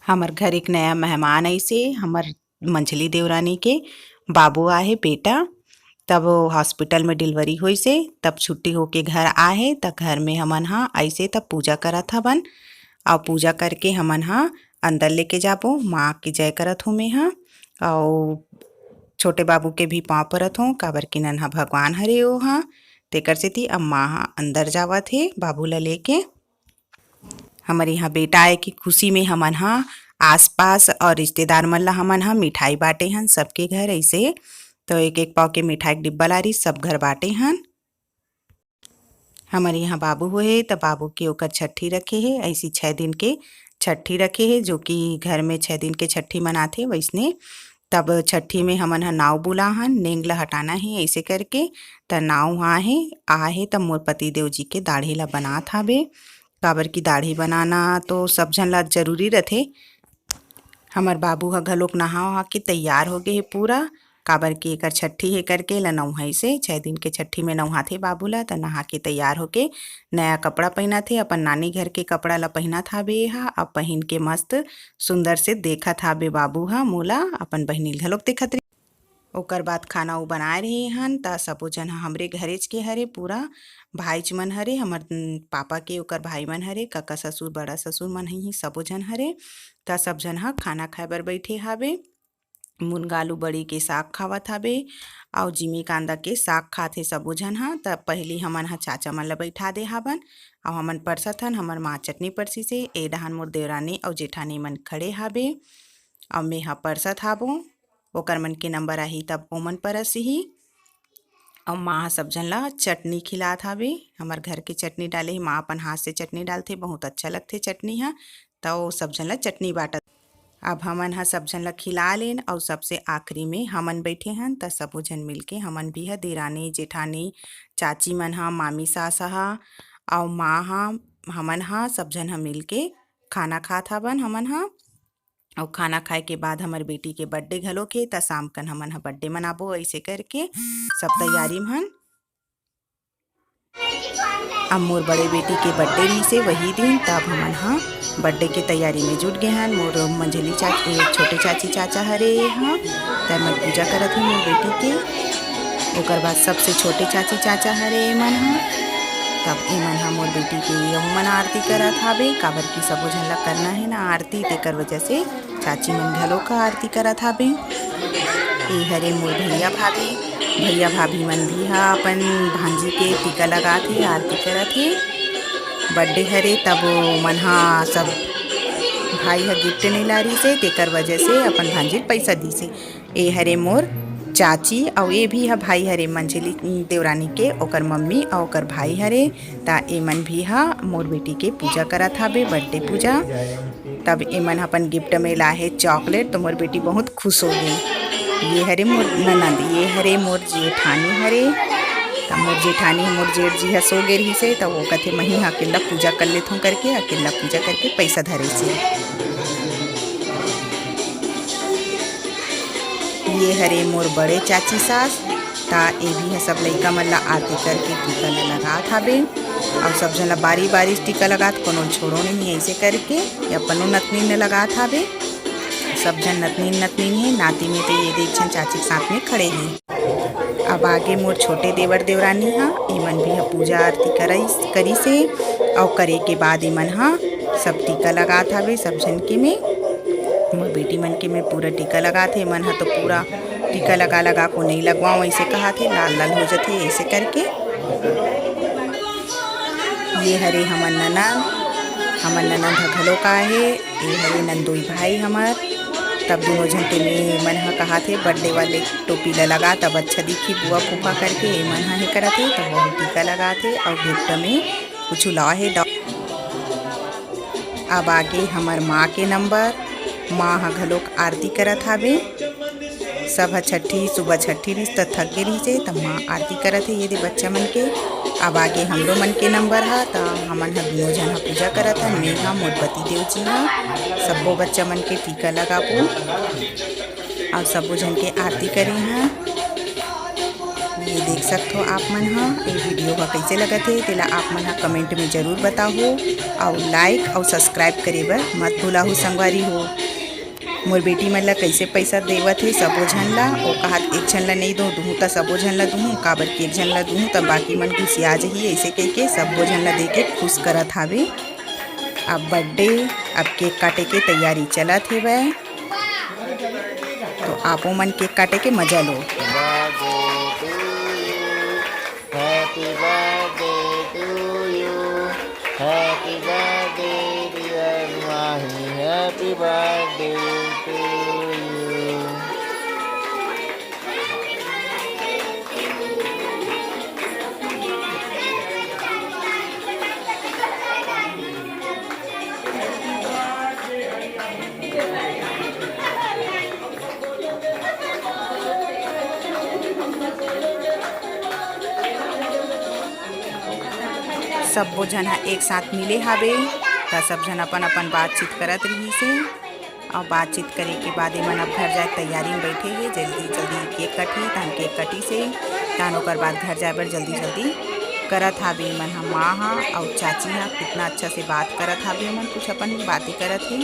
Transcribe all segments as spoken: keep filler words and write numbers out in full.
हमर घर एक नया मेहमान आइसे, हमर मंझली देवरानी के बाबू आहे बेटा। तब वो hospital में delivery होइसे, तब छुट्टी होके घर आहे, त घर में हमन हा आइसे तब पूजा करत हवन। अउ पूजा करके हमन हा अंदर लेके जाबो। माँ के जय करत हूँ मैं हा, अउ छोटे बाबू के भी पाँव परत हूँ, काबर कि नन्हा भगवान हरे ओ हा। तेकर सेती अब माँ हा अंदर जावत हे बाबू ला लेके। हमर यहाँ बेटा आए के खुशी में हमन हा आसपास और रिश्तेदार मन ला हमन हा मिठाई बांटे हन सबके घर। ऐसे तो एक एक पाव के मिठाई के डिब्बा लारी सब घर बांटे हन। हमर यहाँ बाबू होए त बाबू के ओकर छठी रखे हे, ऐसी छः दिन के छठी रखे हे, जो कि घर में छः दिन के छठी मनाथे वैसने। तब छठी में हमन ह नाव बुला हन, नेंग ला हटाना हे ऐसे करके। त नाव हा हे, आ हे त मोर पति देव जी के दाढ़ी ला बनात हाबे, काबर कि दाढ़ी बनाना तो सब झन ला जरूरी रथे। हमर बाबू ह घलोक नहा वहा के तैयार हो गे हे पूरा, काबर कि एकर छठी हे करके ला नौहाइसे, छः दिन के छठी में नौहाथे बाबू ला। त नहा के तैयार होके नया कपड़ा पहिनत हे, अपन नानी घर के कपड़ा ला पहिनत हाबे हा। अब पहिन के मस्त सुंदर से देखत हाबे बाबू हा मोला, अपन बहिनी ल घलोक देखत रही। ओकर बाद खाना उ बनाए रहे हन, त सबो झन ह हमरे घरेच के हरे, पूरा भाईच मन हरे, हमर, उम, पापा के ओकर भाई मन हरे, कका ससुर, बड़ा ससुर मन ही, सबो झन हरे। त सब झन ह खाना खाए बर बैठे हाबे। मुनगा आलू बड़ी के साग खावत हाबे, अउ जिमी कांदा के साग खात हे सबो झन ह। त पहिली हमन ह चाचा मन ल बैठा दे हाबन, अउ हमन परसत हन। हमर माँ चटनी परसिस हे, ए डहान मोर देवरानी अउ जेठानी मन खड़े हाबे, अउ मेहा परसत हाबो। ओकर मन के नंबर आही तब ओमन परसही। अउ माँ ह सब झन ला चटनी खिलात हाबे, हमर घर के चटनी डाले हे। माँ अपन हाथ से चटनी डालथे, बहुत अच्छा लगथे चटनी ह। त ओ सब झन ला चटनी बांटत। अब हमन ह सब झन ला खिला लेन, अउ सबसे आखिरी में हमन बैठे हन। त सबो झन मिलके हमन भी ह, देरानी जेठानी, चाची मन ह, मामी सास ह, अउ माँ ह, हमन ह सब झन ह मिलके खाना खात हाबन हमन ह। अउ खाना खाए के बाद हमर बेटी के birthday घलोक हे, त शाम कन हमन ह birthday मनाबो, ऐसे करके सब तैयारी म हन। अब मोर बड़े बेटी के birthday रहिसे वही दिन, तब हमन ह birthday के तैयारी में जुट गे हन। मोर मंझली चाची, छोटे चाची चाचा हरे ह, त मैं पूजा करत हूँ मोर बेटी के। ओकर बाद सबसे छोटे चाची चाचा हरे एमन ह, तब एमन ह मोर बेटी के यहू मन आरती करत हाबे, काबर कि सबो झन ला करना हे ना आरती, तेकर वजह से चाची मन घलो का आरती करत हाबे। ए हरे मोर भैया भाभी, भैया भाभी मन भी ह अपन भांजी के टीका लगात हे, आरती करत हे। Birthday हरे तब मन ह सब भाई ह gift नइ लारिस हे, तेकर वजह से अपन भांजी ल पैसा दिस हे। ए हरे मोर चाची, अउ ए भी ह भाई हरे मंझली देवरानी के, ओकर मम्मी अउ ओकर भाई हरे। त एमन भी ह मोर बेटी के पूजा करत हाबे, birthday पूजा। तब एमन ह अपन gift में लाहे chocolate, तो मोर बेटी बहुत खुश हो गई। ये हरे मोर ननद, ये हरे मोर जेठानी हरे। त मोर जेठानी, मोर जेठ जी ह सो गे रहिस हे, त वो कथे, "मही ह अकेल्ला पूजा कर लेथों," करके अकेल्ला पूजा करके पैसा धरे से। ये हरे मोर बड़े चाची सास, त ए भी ह सब लइका मन ला आरती करके टीका ला लगात हाबे। अउ सब झन ला बारी बारी से टीका लगात, कोनो ल छोड़ो नहीं, ऐसे करके ये अपनो नतनीन ला लगात हाबे। सब झन नतनीन नतनीन हे, नाती में तो ये दे एक झन चाची के साथ में खड़े हे। अब आगे मोर छोटे देवर देवरानी ह, एमन भी ह पूजा आरती करइस, करिस हे, अउ करे के बाद एमन ह सब टीका लगात हाबे सब झन के में। मोर बेटी मन के में पूरा टीका लगात हे, एमन ह तो पूरा टीका लगा लगा को नहीं लगवाओ, ऐसे कहा थे, लाल लाल हो जाथे ऐसे करके। ये हरे हमर ननद, हमर ननद ह घलो का हे, ये हरे नंदोई भाई हमर। तब दोनों झन के में मन ह कहा थे, birthday वाले टोपी ला लगा, तब अच्छा दिखी बुआ फूफा करके, ये मन ह हे करत हे, तब वो टीका लगा थे और gift में कुछ ला हे डॉ-, अब आगे हमर माँ के नंबर, माँ ह घलोक आरती करत हावे। सब ह छठी, सुबह छठी रिहिस त थक गे रिहिस हे, त माँ आरती करत हे, ये दे बच्चा मन के। अब आगे हमरो मन के नंबर ह, त हमन ह दुनों झन ह पूजा करत हन, मैं ह, मोर पति देव जी ह। सब्बो बच्चा मन के टीका लगाबो, अउ सब्बो झन के आरती करे ह। ये देख सकथो आप मन ह, ये वीडियो ह कइसे लगत हे, तेला आप मन ह comment में जरूर बताहू, अउ like अउ subscribe करे बर मत भुलाहू संगवारी हो। मोर बेटी मन ला कइसे पैसा देवत हे सबो झन ला, ओ कहत एक झन ला नइ दो, दुहूँ त सबो झन ला दुहूँ, काबर कि एक झन ला दुहूँ त बाकी मन गुसिया जही, अइसे कहिके सबो झन ला देके खुश करत हावे। अब birthday, अब cake काटे के तैयारी चलत हेवय, तो आपो मन cake काटे के मजा लो। Birthday to you, happy birthday to you, happy birthday dear Mahi, happy birthday to you। सब्बो झन ह एक साथ मिले हावे, त सब झन अपन अपन बातचीत करत रिहिस हे। अउ बातचीत करे के बाद एमन अब घर जाए के तैयारी में बैठे हे। जल्दी जल्दी cake कटही, तहन cake कटिस हे, तहन ओकर बाद घर जाए बर जल्दी जल्दी करत हावे एमन ह। माँ ह अउ चाची ह कितना अच्छा से बात करत हावे, एमन कुछ अपन बातें करत हे।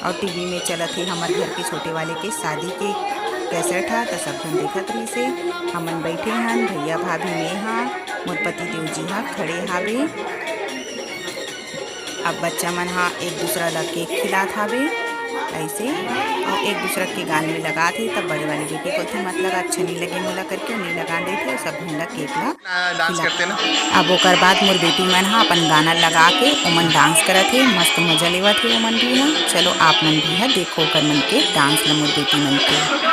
अउ टीवी में चलत हे हमर घर के छोटे वाले के शादी के कैसेट ह, त सब झन देखत रहिस हे। हमन बैठे हन, भैया भाभी, मैं ह, मोर पति देव जी ह खड़े हावे। अब बच्चा मन ह एक दूसरा ला cake खिलात हावे, ऐसे, अउ एक दूसरा के गाल में लगात हे। तब बड़े वाली बेटी बोलथे, "मत लगा, अच्छा नहीं लगे मोला," करके नहीं लगा देथे, अउ सब झन ला cake ला डांस खिला। करते ना। अब ओकर बाद मोर बेटी मन ह अपन गाना लगा के ओमन डांस करत हे, मस्त मजा लेवत हे ओमन भी ह। चलो, आप मन भी ह देखो ओकर मन के डांस ल, मोर बेटी मन के।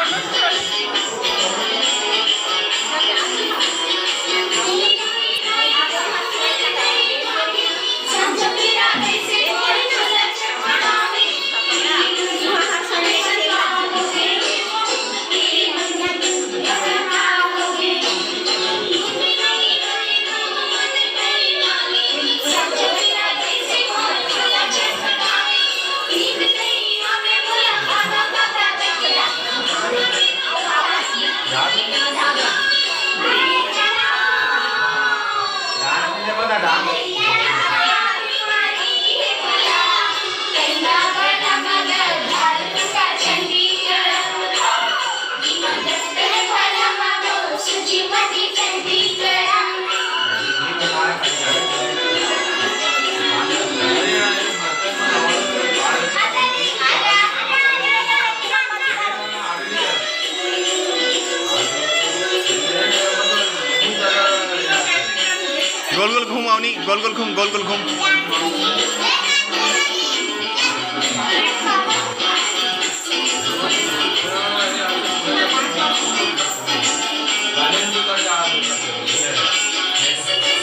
गोल गोल घूम अवनी, गोल गोल घूम, गोल गोल घूम।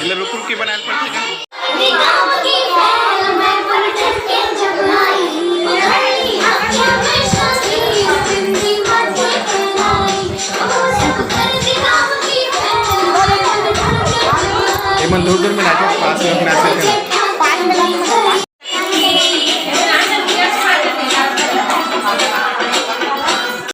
ले रुक रुक के बनाए ल पड़थे का? एमन दूर दूर में नाचो, पास में अपने आसे थे।